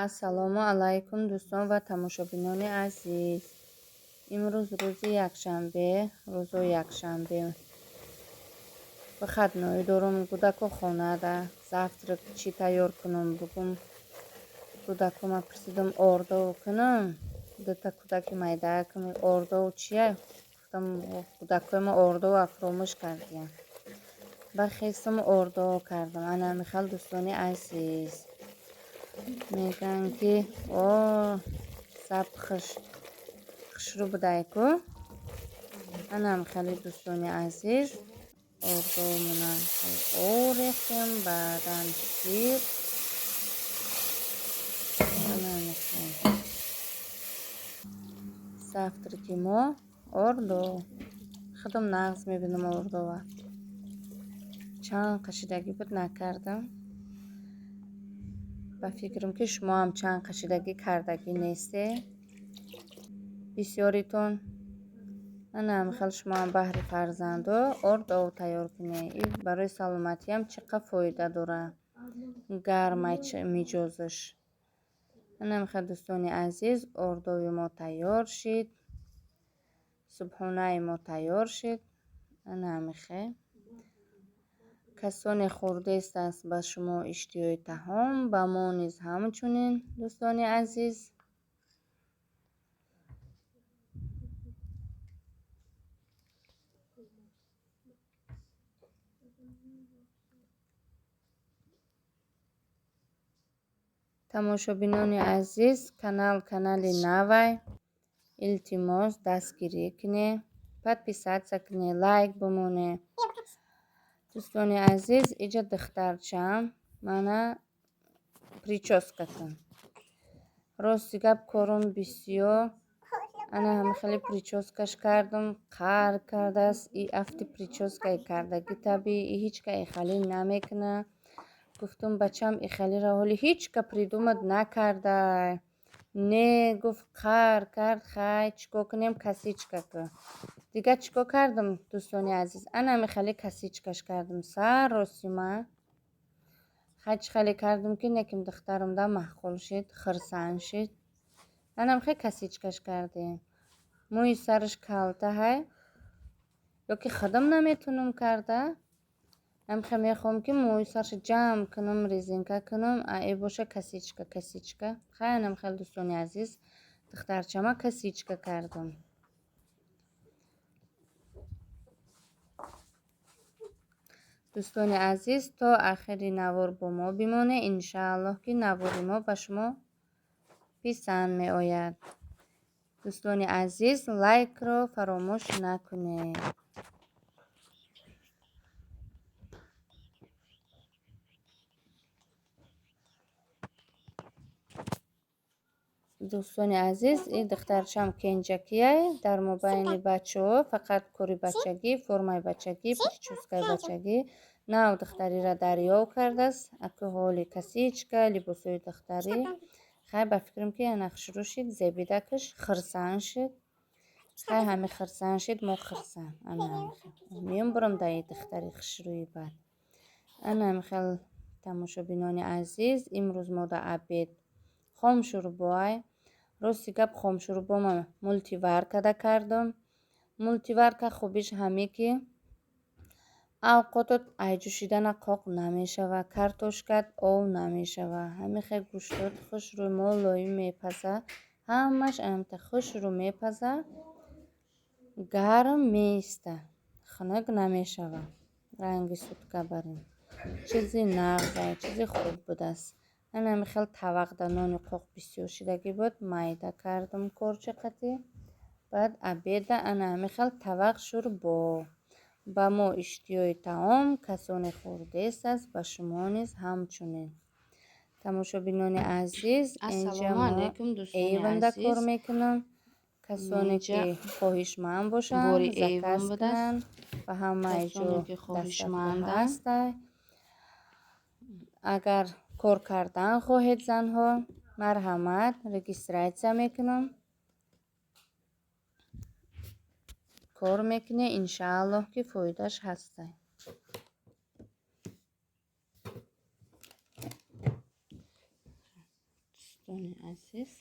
Ассалому алайкум, дӯстон ва тамошобинони азиз. Имрӯз рӯзи якшанбе, рӯзои якшанбе. Выходной дорум, кӯдако хонада. Завтрак чӣ тайёр кунам бугум. Кӯдакома пурсидам, ордов кунам. Дута кӯдаки майдаакам ордов чия? Гуфтам, кӯдакои ма ордова фуромӯш кардиям. Ба хестам, ордов кардам. Ана михел, дӯстони азиз. Мегӯянд ки о запахаш хушрӯ будай-ку. Анам хеле, дӯстони азиз, ордовмона об рехтем, баъдан шир. Ана завтраки мо ордов. Худам нағз мебинам ордова. Чанд қашидагӣ буд, накардам. Ба фикрам, ки шумоам чанд қашидагӣ кардагӣ несте. Бисёритон ана хел шумоам баҳри фарзандо ордов тайёр кунед. И барои саломатиам чӣ қадр фоида дорад. Гармай миҷозаш. Ана хел, дӯстони азиз, ордови мо тайёр шид. Субҳонаи мо тайёр шид. Ана ҳамихел. Касоне хӯрдест ба шумо иштиҳои таом, ба мо низ ҳамчунин, дӯстони азиз. Тамошобинони азиз, канал канали навай. Илтимос, дастгирӣ кунед, подписаться кунед, лайк бимонед. Дӯстони азиз, иҷа духтарчаам мана прическа кун. Рости гап, корум бисёр. Ана ҳама хеле прическаш кардам, қар кардааст. И афти прическаи кардагӣ табиӣ, и ҳеҷ ка ихалӣ намекунад. Гуфтам, бачам, ихалиро ҳоли ҳеҷ ка придумать накардай. Не, гуфт, қар кард, хай чӣ кор кунем, косичка кун. Дигар чӣ кор кардам, дӯстони азиз? Ана ҳами косичкаш кардам. Сар росима. Хай, чӣ хеле кардам, ки неким духтарам да маъқул шид, хурсанд шид. Ана ҳами косичкаш кардем. Мӯи сараш калта ҳай. Ё ки худам наметунам карда. Ҳамихел мехоҳам, ки мӯи сарша ҷамъ кунам, резинка кунам, а э боша косичка, косичка. Хай, анам хел, дӯстони азиз, духтарчама косичка кардам. Дӯстони азиз, то ахири навор бо мо бимонед. Иншааллоҳ, ки навори мо ба шумо писанд меояд. Дӯстони азиз, лайкро фаромӯш накунед. Дӯстони азиз, ин духтарчам кенҷакияй, дар мобайни бачаҳо фақат кори бачагӣ, формаи бачагӣ, прическаи бачагӣ. Нав духтариро дарёфт кардааст. Аку ҳоли косичка, либосҳои духтарӣ. Хай, ба фикрам, ки ана хушрӯ шид, зебидакаш, хурсанд шид. Хай, ҳами хурсанд шид, мо хурсанд. Ана ҳамихел. Меём бурам дар ин духтари хушрӯи бад. Ана ҳамихел, тамошобинони азиз, имрӯз мо дар обед хомшӯрбоай. Рости гап, хомшӯрбома мультиваркада кардам. Мультиварка хубиш ҳаме, ки авқотот айҷӯшидана қоқ намешава, картошкат ов намешава. Ҳамихел гӯштот хушрӯ молоим мепаза. Ҳамаш амта хушрӯ мепаза. Гарм меиста. Хунук намешава. Ранги сутка барин. Чизи нағзай, чизи хуб будааст. Ана ҳамихел тавақда нони қоқ бисёр шидагӣ буд, майда кардам корча қатӣ. Баъд обеда ана ҳамихел тавақ шӯрбо. Ба мо иштиҳои таом, касоне хӯрдест аст, ба шумо низ ҳамчунин. Тамошобинони азиз, инҷа Ассалому мо алайкум, дӯстони Эйвонда кор азиз. мекунам. Касоне Инҷа ки хоҳишманд бошанд, бори заказ Эйвон будааст. кунанд. Ба ҳамаи ҷо Касоне ки доставка хоҳишманданд. ҳастай. Агар кор кардан хоҳед, занҳо, марҳамат, регистрация мекунам. Кор мекунед, иншааллоҳ, ки фоидааш ҳастай. Дӯстони азиз,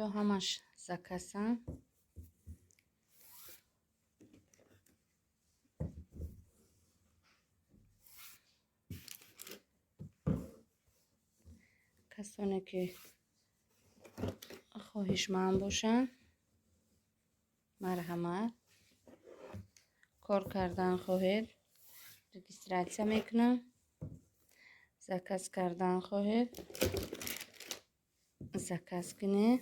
ё ҳамаш закасан. Касоне ки хоҳишманд бошанд, марҳамат, кор кардан хоҳед, регистрация мекунам. Заказ кардан хоҳед, заказ кунед.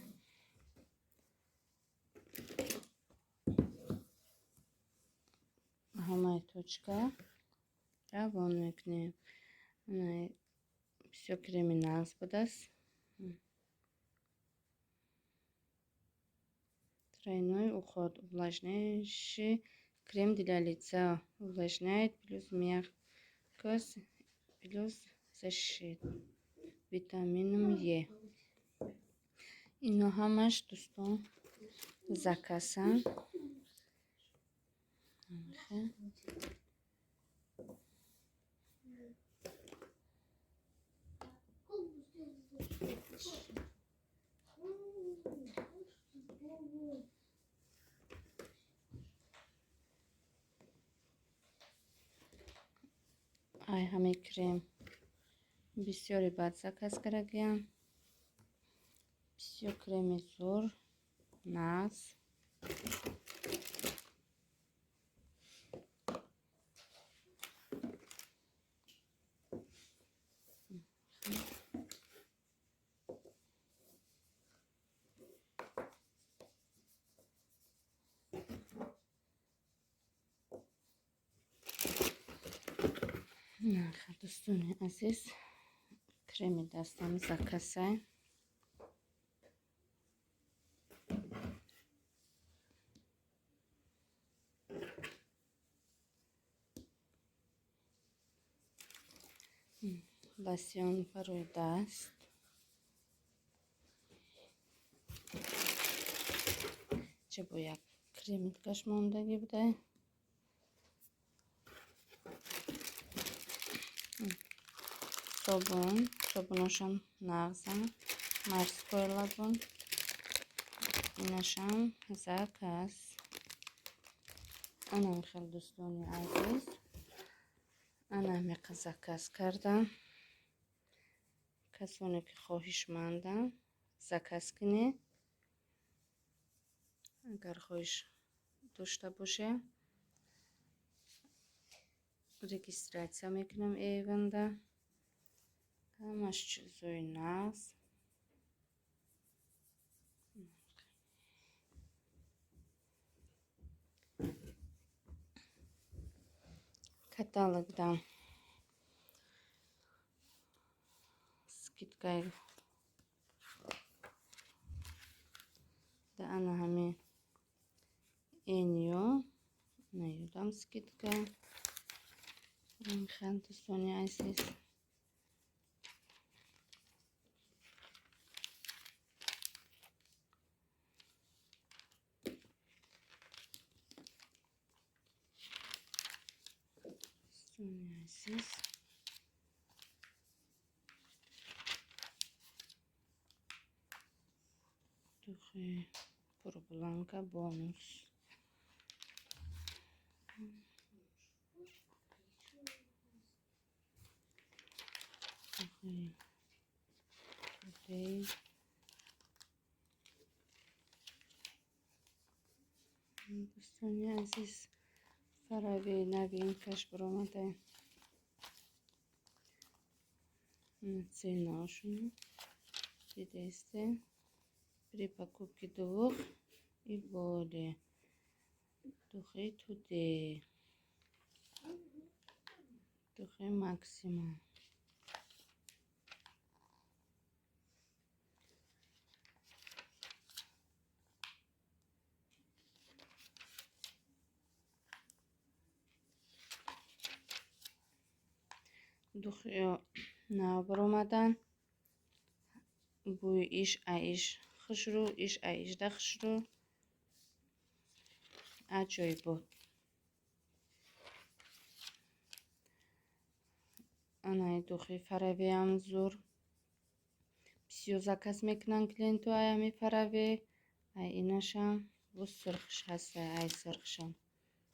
Ҳамаи точка равон мекунем. Бисёр креми нағз будааст. Тройной уход, увлажняющий крем для лица, увлажняет плюс мягкость плюс защита витамином Е. Ино ҳамаш, дӯстон, закасан. Ай ҳамин крем бисёре баъд заказ кардагиам. Бисёр креми зур, нағз. Дӯстони азиз, креми дастам закасай. Лосьон барои даст. Ча бо як креми дигаш мондагӣ будай. Собун, собуношам нағзам, морской лабун. Инашам заказ. Анам хел, дӯстони азиз, ана ҳамиқа заказ кардам. Касоне ки хоҳишманданд, заказ кунед. Агар хоҳиш дошта бошед, регистрация мекунам эванда. Ҳамаш чизои нағз. Каталогда скидкаи да ана ҳамин энё наёдам скидка. Хел, дӯстони азиз. Дӯстони азиз, духи Пурбланка бонус. Духи Today. Дӯстони азиз, фарави новинкаш баромада. Ценашону дидаисте. При покупке двух и более. Духи Today. Духи Максима. Духиё нав баромадан. Бӯи иш аиш хушрӯ, иш аишда хушрӯ. Аҷоибот. Анаи духи фаравиам зур. Бисёр заказ мекунанд клиенту ай ҳами фаравӣ. Ай инашам боз сурхш ҳаста, ай сурхшам.